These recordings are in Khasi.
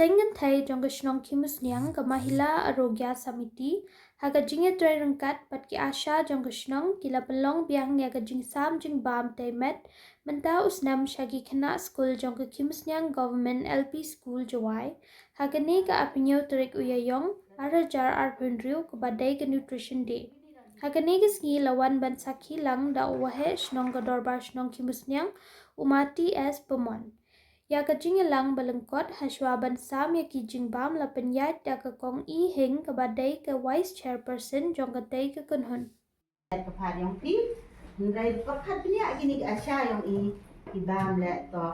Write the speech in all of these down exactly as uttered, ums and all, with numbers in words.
Kynthei jong ka shnong Khimusniang, ka Mahila Arogya Samiti, ha ka jingïatreiryngkat bad ki ASHA jong ka shnong, ki la pynlong biang ïa ka jingsam jingbam tei met mynta u snem sha ki khynnah skul jong ka Khimusniang Government L P School Jowai, ha kane ka arphew tarik u Ïaïong, arhajar arphew hynriew, kaba dei ka Nutrition Day. Ha kane ka sngi la wan ban sakhi lang da u Waheh Shnong ka Dorbar Shnong Khimusniang, u Ma T S Pamon. Ïa ka jingïalang ba lyngkot hashwa ban sam ïa ki jingbam la pynïaid da ka Kong I Hing kaba dei ka Vice Chairperson jong katei ka kynhun. Ka pyrkhat ïong phi, hynrei pyrkhat bniah kine ki ASHA ïong i, ki bam leh to,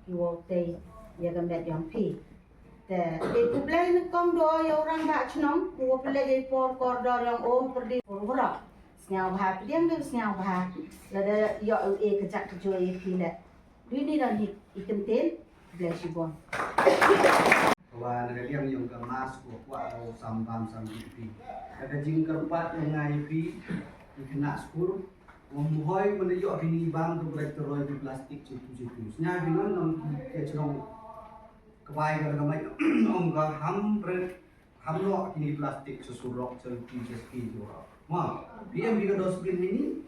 ki wow tei ïa ka met ïong phi. Te, te khublei nyngkong doh ïa u Rangbah Shnong, u wa pynleit ïa i por kordor ïong o pyrdi por warok. Sngewbha pdiang de sngewbha, lada ïoh u e ka jak ka joi ïa phi leh. Ri ni don hi i kyntien, khublei shibun. Wa na ka liang ïong ka mask wa kwah u sam bam sam ki phi. Ka jingkyrpad ïong nga ïa phi, i khynnah skul, wa mhoi mynta ïoh phi ni bam tu brek teroi ki plastik chitu chitu. Snya phi non nong ki chnong kawai ka ka mai ong ka ham brek Ham noh kine plastik sa surok sa luti sa ski jora. Ma, P M di ka dustbin mini.